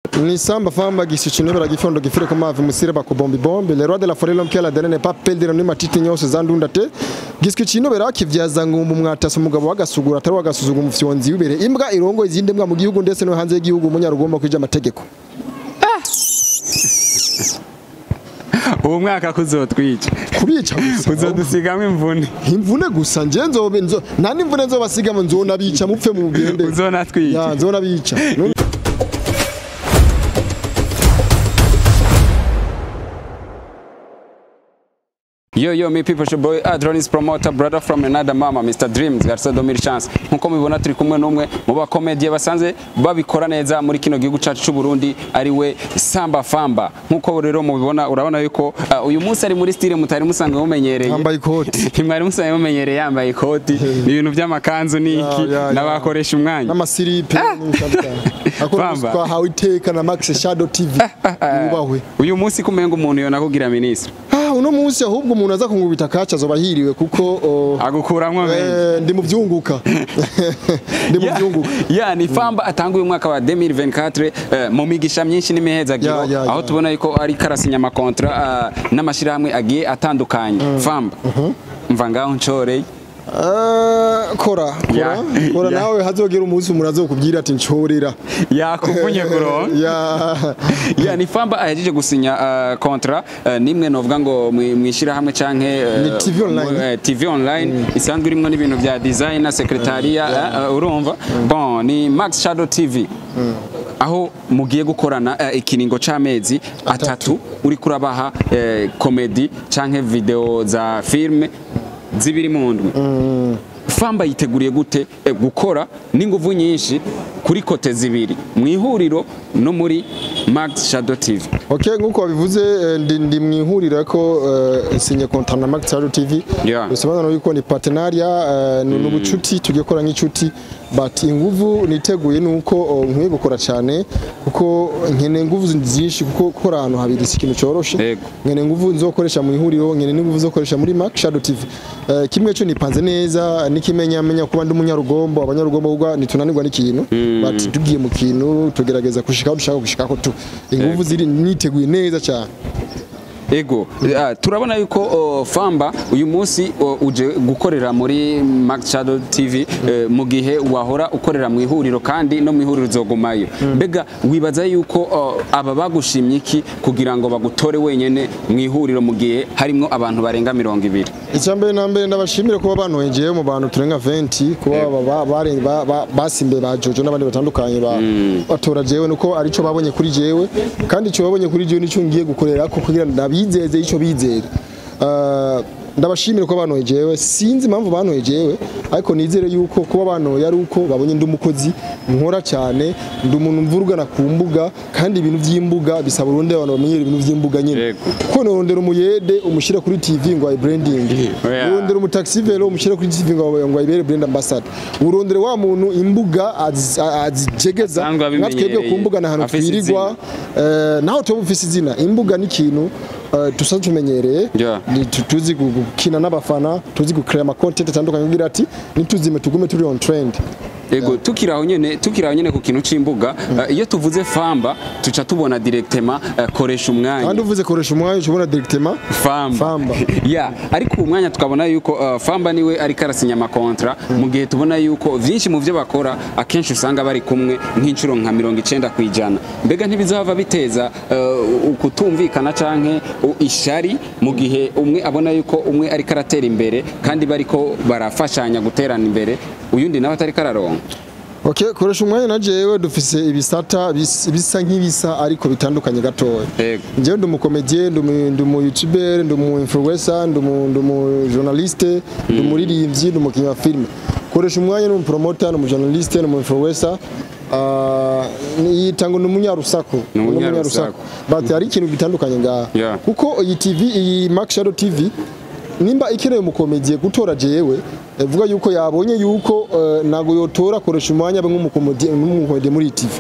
Ni Samba Famba gisichino gifondo gifire ku mavi musire bakubombi bombi le roi de la forêt, l'homme qui a la dernière n'est pas perdre ni matiti nyose zandunda te giswi bera kivyaza ngumbu mwatasa umugabo wagasugura atari wagasuzuguma umufyonzi wibere imbwa irongo izindi mbwa mu gihugu ndetse no hanze y'igihugu umunyarugomba kwija amategeko. Uwo mwaka kuzotwica kubica gusa uzodusigamwe imvune imvune gusa nje nzobe nzo nta n'imvune nzobasigamo nzonabica mupfe mu bugende uzonatwica ya nzonabica. Yo yo me people, your boy Adronis promoter, brother from another mama, Mr Dreams Garcia Domir Chance. Nkuko mubibona turi kumwe n'umwe mu bakomedie basanze babikora neza muri kino gihugu cacu c'u Burundi, ari we Samba Famba. Nkuko rero mubibona urabona yuko uyu munsi ari muri style mutari musanzwe mumenyereye. Yambaye ikoti. Mwari musanzwe mumenyereye yambaye ikoti, ibintu by'amakanzu niki n'abakoresha umwanya. N'amasiripe n'ibindi. Twahawe iteka na Max Shadow TV. Yubahwe. Uyu munsi kumenga umuntu yona kugira ministre. Uno munsi ahubwo umuntu aza kungubita kacha azobahiriwe kuko agukuramwo menshi ndi mu byunguka ndi mu byunguka. Ya ni Famba atanguye umwaka wa 2024 mu migisha myinshi n'imihezagiro, aho tubona yuko ari karasinya ama contrat n'amashirahamwe agiye atandukanye. Famba mva ngaho ncoreye. Kora kora kora nawe hazogera umunsi umuntu azokubwira ati ncorera yakuvunye kuronka. Ya ni Famba ahejeje gusinya contrat nimwe novuga ngo mwishira hamwe canke ni TV online, TV online isanzwe irimwo n'ibintu vya design na secretariat, urumva bon ni Max Shadow TV aho mugiye gukorana ikiringo c'amezi atatu uri kurabaha comedy canke video za filme zibiri mu ndwi. Famba yiteguriye gute gukora n'inguvu nyinshi kuri kote zibiri mu ihuriro no muri Max Shadow TV? Okay, nkuko wabivuze ndi mu ihuriro ko sinye contrat na Max Shadow TV, bisobanura yuko ni partenariat n'ubucuti tugiye gukora nk'icuti, but inguvu niteguye nuko nkwiye gukora cyane kuko nkene inguvu nyinshi kuko gukora ahantu habiri si ikintu coroshe. Nkene inguvu nzokoresha mu ihuriro, nkene n'inguvu nzokoresha muri Max Shadow TV. Kimwe cyo nipanze neza nikimenya menya kuba ndi umunyarugombo, abanyarugombo ubwa nitunanirwa n'ikintu, but tugiye mu kintu tugerageza kushika dushaka gushikako tu inguvu ziri niteguye neza cyane. Ego, turabona yuko Famba uyu munsi uje gukorera muri Max Shadow TV mu gihe wahora ukorera mu ihuriro kandi no mu ihuriro uzogumayo. Mbega wibaza yuko aba bagushimye iki kugira ngo bagutore wenyene mu ihuriro mu gihe harimwo abantu barenga 20? Icambere na mbere ndabashimire kuba bantoye mu bantu turenga 20 kuba basimbe ba Jojo n'abandi batandukanye batora jewe nuko arico babonye kuri jewe, kandi ico babonye kuri jewe nico ngiye gukorera ko kugira ndabizeze ico bizera. Ndabashimire ko bantoye jewe, sinzi impamvu bantoye jewe ariko nizere yuko kuba bantoye ari uko babonye ndi umukozi nkora cyane, ndi umuntu mvurugana ku mbuga kandi ibintu by'imbuga bisaba urundi abantu bamenyera ibintu by'imbuga nyine. Kuko norondera umuyede umushira kuri TV ngo ayi branding, urondera umutaxi velo umushira kuri TV ngo ayibere brand ambassador, urondera wa muntu imbuga azijegeza natwebwe ku mbuga na hano twirirwa naho tubufise izina. Imbuga ni ikintu tusanzwe tumenyereye, tuzi gukina n'abafana, tuzi gucreate ama content atandukanye kugira ati nituzime tugume turi on trend. Ego, tukiraho nyene ku kintu c'imbuga, iyo tuvuze Famba tuca tubona directement koresha umwanya. Kandi uvuze koresha umwanya ubona directement Famba. Ya, ariko umwanya tukabona yuko Famba niwe ari karasinya ama contrat mu gihe tubona yuko vyinshi mu vyo bakora akenshi usanga bari kumwe nk'incuro nka 90%. Mbega ntibizava biteza ukutumvikana canke ishari mu gihe umwe abona yuko umwe ari karatera imbere kandi bariko barafashanya guterana imbere uyundi nawe atari kararonka? Okay, koresha umwanya na jewe dufise ibisata bisa nk'ibisa ariko bitandukanye gatoya. Njewe ndi umukomedien, ndi umu YouTuber, ndi umu influencer, ndi umu journaliste, ndi umuririmbyi, ndi umukinnyi wa film. Koresha umwanya ni umupromoter, ni umujournaliste, ni umu influencer, yitanga ni umunyarusaku, but hari ikintu bitandukanye ngaha. Kuko iyi TV, iyi Max Shadow TV nimba ikeneye umukomedie gutora jewe vuga yuko yabonye yuko nago yotora koresha umwanya bamwe umukomedie muri TV.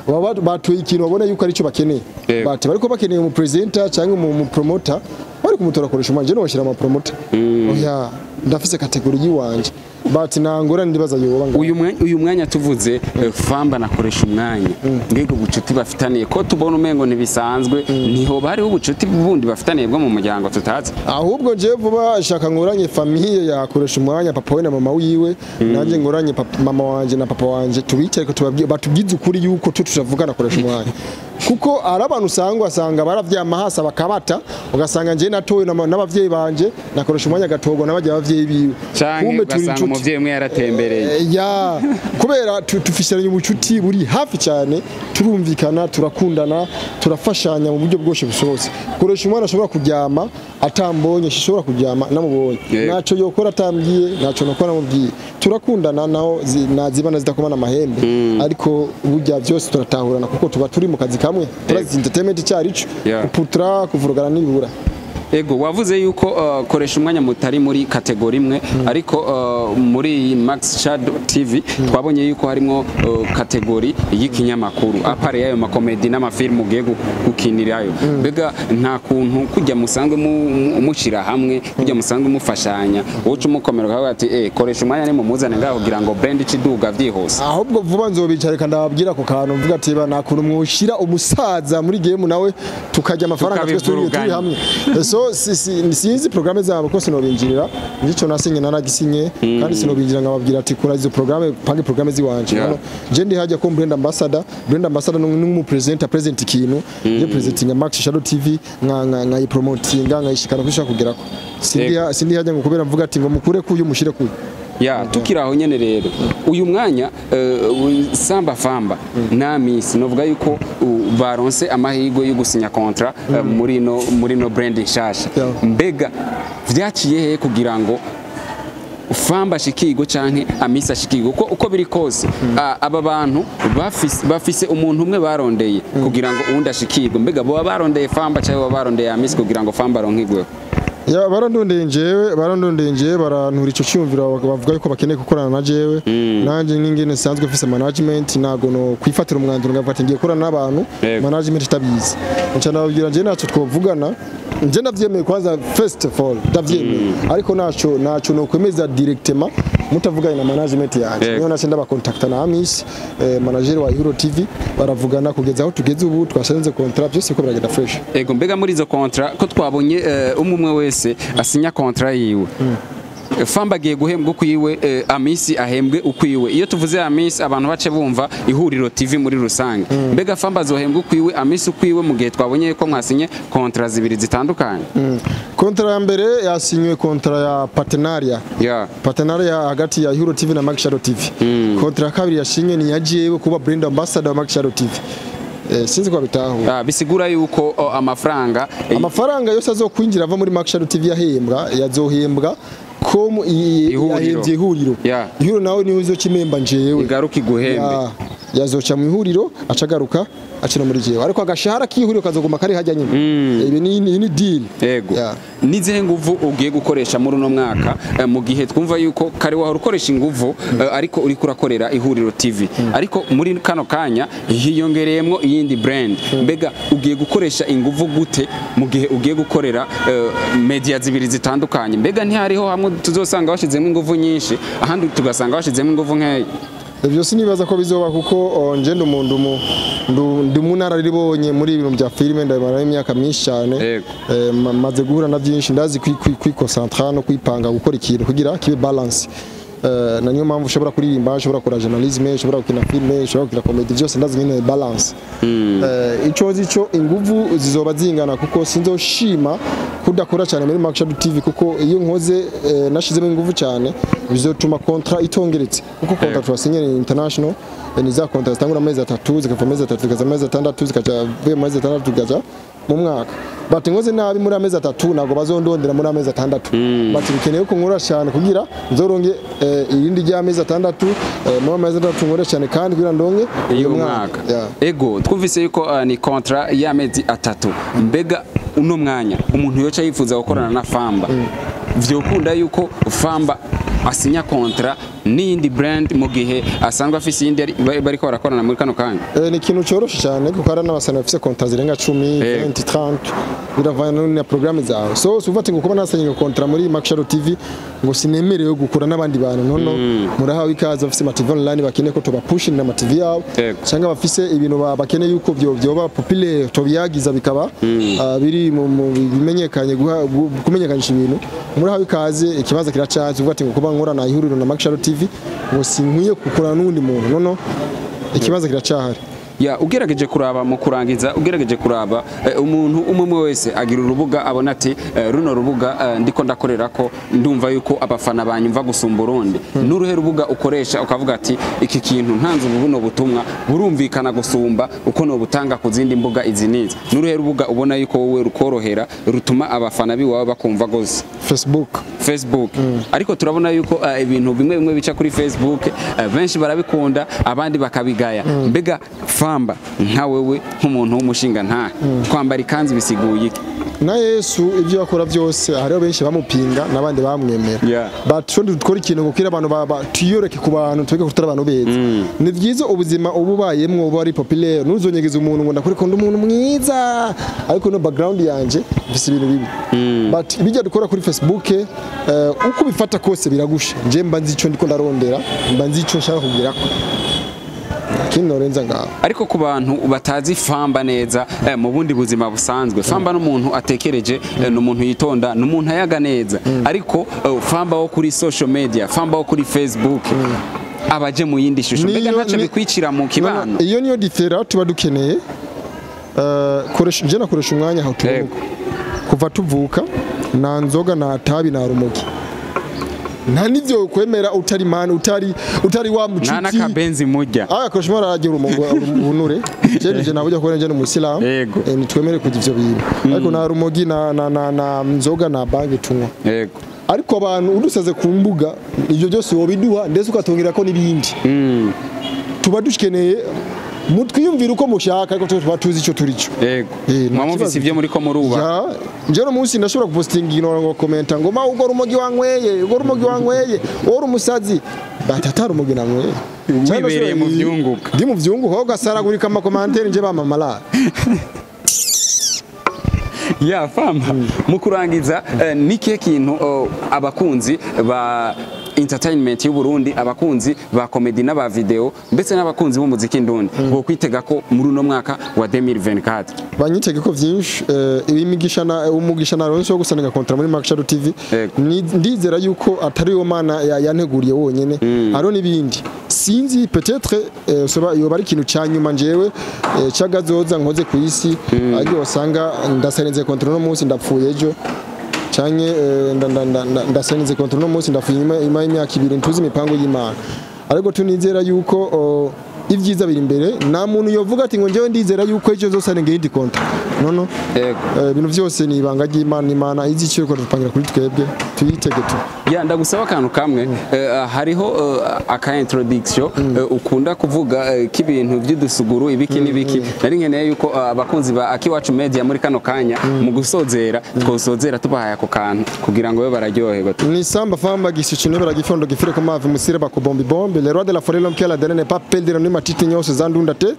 Baba batuye ikintu babona yuko arico bakeneye, but bariko bakeneye umu presenter cyangwa umu promoter bari kumutora koresha umwanya. Je no bashira ama promoter, oya ndafise category yiwanje. But nta ngorane ndibaza yoba ngo. Uyu mwanya tuvuze Famba nakoresha umwanya, mbega ubucuti bafitaniye ko tubona umengo ntibisanzwe, niho hariho ubucuti bundi bafitaniye bwo mu muryango tutazi? Ahubwo je vuba shaka ngoranye famille yakoresha umwanya, papa we na mama wiwe, nanjye ngoranye mama wanje na papa wanje, tubicare ko tubabwiye, batubwize ukuri yuko tu tutavugana koresha umwanya, kuko ari abantu usanga wasanga baravyama hasi bakabata, ugasanga nje natowe n'abavyeyi banje, nakoresha umwanya gatorwa n'abajya abavyeyi biwe. Canke Kumbe turi ugasanga inshuti. umuvyeyi umwe yaratembereye. Ya, kubera tufisiranye ubucuti buri hafi cyane, turumvikana, turakundana, turafashanya mu buryo bwose busohotse. Koresha umwana ashobora kuryama atambonye, shishobora kuryama namubonye. Naco yokora atambwiye, naco nokora namubwiye. Turakundana naho nazibana zidakomana amahembe, ariko burya byose turatahurana kuko tuba turi mu kazi kamwe, turazi entertainment icyarico. Kuputra kuvurugana nibura. Ego, wavuze yuko koresha umwanya mutari muri catégorie imwe, ariko muri iyi Max Shadow TV twabonye yuko harimo catégorie y'ikinyamakuru à part y'ayo makomedi n'amafilmu ugiye gukinirayo. Mbega nta kuntu kujya musanzwe mushira hamwe, kujya musanzwe mufashanya, woca umukomero ukavuga ati koresha umwanya ni mumuzane ngaho kugira ngo brand ikiduga vyihuse? Ahubwo vuba nzobicarika ndababwira ako kantu, mvuga ati ba nakuntu mwoshira umusaza muri game nawe tukarya amafaranga twese turi hamwe. So sinzi programme zabo ko sinobinjirira, nico nasinye naragisinye, kandi sinobinjira nkababwira ati kora izo programme, pange programme ziwanje. Hano je ndi hajya ko brand ambassador, brand ambassador n'umu presenter, present ikintu, je presentinga Max Shadow TV, nka nka nkayishikana kushaka kugerako. Sindi hajya ngo kubera mvuga ati ngo mukure kuyu mushire kuyu. Ya, tukiri aho nyene rero, uyu mwanya Samba Famba na Miss novuga yuko baronse amahirwe yo gusinya contrat muri no brand nshasha. Mbega vyaciye he kugira ngo Famba ashikirwe canke Amisi ashikirwe? Uko biri kose, aba bantu bafise umuntu umwe barondeye kugira ngo uwundi ashikirwe. Mbega boba barondeye Famba canke boba barondeye Amisi kugira ngo Famba aronkigweho? Ya, barandondeye njyewe, barandondeye njyewe, barantura ico cyumviro, bavuga yuko bakeneye gukorana na jewe. Nanjye n'ingene nsanzwe mfise management, ntago no kwifatira umwanzuro ngavuga ati ngiye gukorana n'abantu management itabizi. Nca nababwira njye ntacyo twovugana, nje ndavyemeye kwanza, first of all ndavyemeye, ariko naco no kwemeza directement mutavuganye na management yanjye. Niyo nace ndabacontacta na Amis, manager wa Hero TV, baravugana kugeza aho tugeze ubu twasanze contrat, byose ko biragenda fresh. Ego, mbega muri izo contrat ko twabonye umwe umwe wese asinya contrat yiwe, Famba agiye guhembwa ukwiwe, Amisi ahembwe ukwiwe. Iyo tuvuze Amisi abantu bace bumva Ihuriro TV muri rusange. Mbega Famba azohembwa ukwiwe, Amisi ukwiwe, mu gihe twabonye ko mwasinye contrat zibiri zitandukanye? Contrat ya mbere yasinywe, contrat ya partenariat, partenariat hagati ya Hero TV na Max Shadow TV. Contrat ya kabiri yashinye ni ya jewe kuba brand ambassador wa Max Shadow TV. Sinzi ko bitahura. Ah, bisigura yuko amafaranga Amafaranga yose azokwinjira ava muri Max Shadow TV yahembwa, yazohembwa ko Ihuriro. Yahembye Ihuriro. Ihuriro nawe niho izokimemba njewe. Igaruka iguhembe. Ya, yazoca mu Ihuriro acagaruka acina muri jewe, ariko agashahara k'Ihuriro kazoguma kari hajya nyine. Ibi ni deal. Ego. Nizihe nguvu ugiye gukoresha muri uno mwaka, mu gihe twumva yuko kare wahora ukoresha inguvu ariko uriko urakorera Ihuriro TV, ariko muri kano kanya hiyongereyemwo iyindi brand? Mbega ugiye gukoresha inguvu gute mu gihe ugiye gukorera media zibiri zitandukanye? Mbega ntihariho hamwe tuzosanga washizemo inguvu nyinshi, ahandi tugasanga washizemo inguvu nkeya? Ibyo sinibaza ko bizoba, kuko nje ndi umuntu ndi umunararibonye muri ibintu bya filime, ndabimara imyaka myinshi cyane. Maze guhura na byinshi, ndazi kwiconcentra no kwipanga gukora ikintu kugira kibe balance. Na niyo mpamvu ushobora kuririmba, ushobora gukora journalisme, ushobora gukina filime, ushobora gukina comedy, byose ndazi nyine balance. Ico nzi cyo, inguvu zizoba zingana, kuko sinzoshima kudakora cyane muri Max Shadow TV, kuko iyo nkoze nashizemo inguvu cyane bizotuma contrat itongeretse, kuko contrat twasinye ni international, ni za contrat zitangura amezi 3, zikava amezi 3 zikaza amezi 6, zikaja vuye mu mezi 6 zikaja mu mwaka. But nkoze nabi muri amezi 3, ntabwo bazondondera muri amezi 6. But bikeneye ko nkora cyane kugira nzoronge irindi ry'amezi 6, muri amezi 6 nkora cyane kandi kugira ndonge uyu mwaka. Yeah. Ego, twumvise yuko ni contrat y'amezi 3. Mbega uno mwanya umuntu yoca yifuza gukorana na Famba, vyokunda yuko Famba asinya contrat n'iyindi brand mu gihe asanzwe afise iyindi bariko barakorana muri kano kanya? Ni ikintu cyoroshe cyane, kuko hari n'abasana bafise contrat zirenga 10, 20, 30, biravana na programme zawe. So ufate ngo kuba nasanye contrat muri Maxshadow TV ngo sinemerewe gukora n'abandi bantu. Nono murahawe ikaze bafise ama TV online bakeneye ko tubapushinira ama TV yabo, cyangwa bafise ibintu bakeneye yuko byo byoba populaire, tobiyagiza bikaba biri mu bimenyekanye, kumenyekanisha ibintu. Murahawe ikaze, ikibanza kiracaje. Uvuga ati ngo kuba nkora na ihuriro na Maxshadow TV ngo sinkwiye gukora n'undi muntu, nono ikibanza kiracahari. Ya, ugerageje kuraba, mu kurangiza, ugerageje kuraba, umuntu umwe umwe wese agira urubuga abona ati runo rubuga ndiko ndakorera ko ndumva yuko abafana banyumva gusumba urundi. N'uruhe rubuga ukoresha ukavuga ati iki kintu ntanze ubu buno butumwa burumvikana gusumba uko nobutanga ku zindi mbuga izi n'izi? N'uruhe rubuga ubona yuko wowe rukorohera, rutuma abafana biwawe bakumva gose? Facebook. Facebook. Ariko turabona yuko ibintu bimwe bimwe bica kuri Facebook, benshi barabikunda, abandi bakabigaya. Mbega Famba, nka wewe nk'umuntu w'umushinga nta kwambara ikanzu bisiguye iki? Na Yesu ibyo yakora byose, hariho benshi bamupinga n'abandi bamwemera. But tundi dukora ikintu ngo kira abantu tuyoreke ku bantu, twige kutari abantu beza. Ni byiza ubuzima ubu ubayemwo uba ari populaire, ntuzonyegeze umuntu ngo ndakore ko ndi umuntu mwiza, ariko no background yanje mfise ibintu bibi. But ibijya dukora kuri Facebook, uko ubifata kose biragusha. Nje mba nzi ico ndiko ndarondera, mba nzi ico nshaka kugerako, ikindi norenza ngaho. Ariko ku bantu batazi Famba neza, mu bundi buzima busanzwe, Famba n'umuntu atekereje, n'umuntu yitonda, n'umuntu ayaga neza. Ariko Famba wo kuri social media, Famba wo kuri Facebook, abaje mu yindi shusho. Mbega ntaco bikwicira mu kibano? No, iyo niyo différence tuba dukeneye. Koresha, je nakoresha umwanya aho tubona uko. Kuva tuvuka nta nzoga, nta tabi, nta rumogi, nta n'ivyo kwemera utari man, utari wa Nta mucuti. N'akabenzi mujya? Aya koresha umwana aragira urumogi ubunure. Je nabujya kubona, je n'umusilamu. Nitwemere kugira ivyo bintu, ariko nta rumogi na nzoga na bangi tunywa. Ariko abantu udusaze ku mbuga, ibyo byose wobiduha, ndetse ukatongera ko n'ibindi tuba dukeneye. Mutwiyumvira uko mushaka, ariko tuba tuzi icyo turi cyo. Nta Mwa mufise kibazo. ivyo muriko muruba. Ya, njye uno munsi ndashobora gupostinga ino ngo commenta ngo ma ugo rumogi wanyweye, ugo rumogi wanyweye, uri umusazi, batatara urumogi nanyweye. Wibereye mu vyunguka. Ndi mu vyunguka, aho gasaragurika ama commentaires nje bamamara. Ya, Famba, mu kurangiza, ni kihe kintu abakunzi ba entertainment y'u Burundi, abakunzi ba comedy n'aba video, ndetse n'abakunzi b'umuziki ndundi bo kwitega ko muri uno mwaka wa 2024? Banyitege ko vyinshi. Imigisha na umugisha naronse wo gusaninga contrat muri Mark Shadow TV, ndizera yuko atari yo mana yanteguriye wonyene, hariho n'ibindi sinzi. Peut-être soba yoba ari ikintu ca nyuma njewe c'agazoza nkoze ku isi, ariko wasanga ndasaninze contrat no munsi ndapfuye ejo, canke ndasaninze contrat no munsi ndapfuye inyuma y'imyaka 2. Ntuzi imipango y'Imana, ariko tunizera yuko ibyiza biri imbere. Nta muntu yovuga ati ngo njyewe ndizera yuko ejo nzosaninga iyindi contrat. No. Ibintu byose ni ibanga ry'Imana. Imana izi icyo iriko iradupangira kuri twebwe, tuyitege tu. Ya, ndagusaba akantu kamwe. Hariho aka introduction ukunda kuvuga k'ibintu by'udusuguru, ibiki n'ibiki. Nari nkeneye yuko abakunzi ba Akiwacu Media muri kano kanya mu gusozera twosozera tubahaye ako kantu kugira ngo babe bararyoherwa. Ni samba famba gisichino baragifondo gifire ko mavi musire bakobombi bombe, le roi de la forêt, l'homme qui a la dernière n'est pas perdre ni matiti nyose zandunda te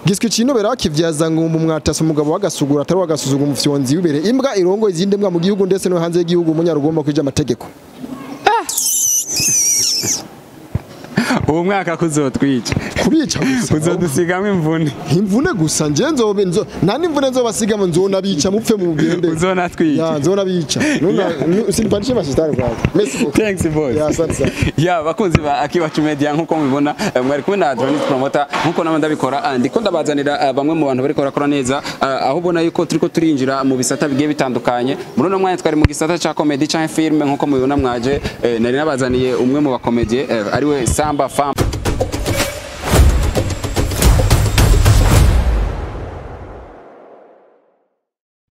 giswi kino berakivyaza ngumba umwatasi, umugabo wagasugura atari wagasuzugura, umufyonzi wibere imbwa irongo izindi mbwa mu gihugu ndetse no hanze y'igihugu, umunyarugomba kwija amategeko. Uwo mwaka kuzotwica. Kubica gusa. Uzodusigamo imvune. Imvune gusa. Nje nzobe nzo nta n'imvune nzobasigamo, nzonabica mupfe mugende. Uzonatwica. Ya, nzonabica. Nuna usinipandishe mashetani kwanza. Merci beaucoup. Thanks, boss. Ya, asante sana. Ya, bakunzi ba Akiwacu Media, nkuko mubibona, mwari kumwe na Johnny Promoter. Nkuko nama ndabikora, ndiko ndabazanira bamwe mu bantu bariko barakora neza, aho ubona yuko turiko turinjira mu bisata bigiye bitandukanye. Muri uno mwanya twari mu gisata ca comedy canke film. Nkuko mubibona mwaje, nari nabazaniye umwe mu bakomedie, ariwe Samba Famba.